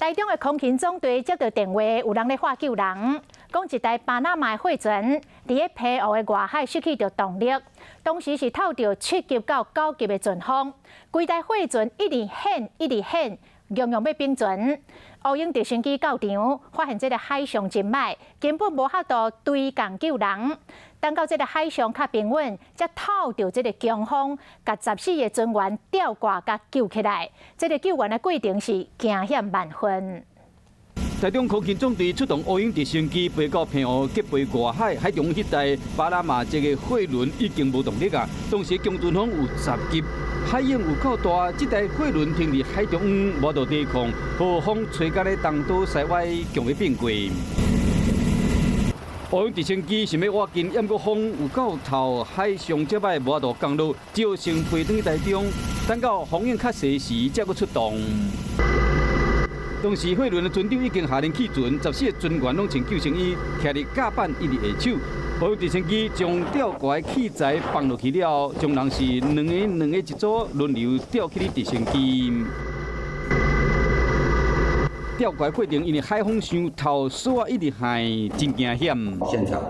台中的空勤總隊接到電話，有人咧喊救人，講一台巴拿馬的貨船佇咧澎湖的外海失去著動力，當時是透著7級到9級的陣風，規台貨船一直掀一直掀，強強欲反船。烏鷹直升機到場，發現這个海象真䆀，根本無法度追降救人。等到這个海象較平穩，才透著這个強風，共14個船員吊掛共救起來。這个救援的過程是驚險萬分。台中空勤總隊出動烏鷹直升機飛到澎湖吉貝外海，海中彼台巴拿馬這个貨輪已經無動力啊！當時強陣風有10級，海湧有夠大，這台貨輪停佇海中央，無法度抵抗，予風吹甲咧東倒西歪，強欲變過。烏鷹直升機想欲倚近，毋過風有夠透，海上這擺無法度降落，只好先飛轉去台中，等到風湧較細時，才閣出動。當時貨輪的船長已經下令棄船，14個船員攏穿救生衣，徛佇甲板一直下手。烏鷹直升機將吊掛的器材放落去了後，眾人是兩個兩個一組輪流吊起直升機。吊掛過程因為海風傷透，索仔一直陷，真驚險。現場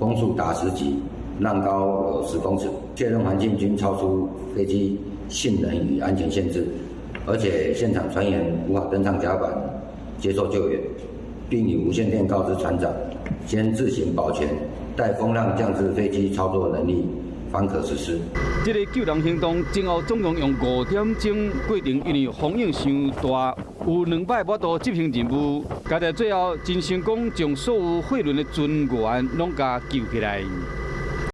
風速達10級，浪高有10公尺，確認環境均超出飛機性能與安全限制。而且現場船員無法登上甲板接受救援，並以無線電告知船長，先自行保全，待風浪降至飛機操作能力方可實施。這个救人行動前後總共用5點鐘，過程因為風湧傷大，有兩擺無法度執行任務，佳在最後真成功將所有貨輪的船員攏共救起來。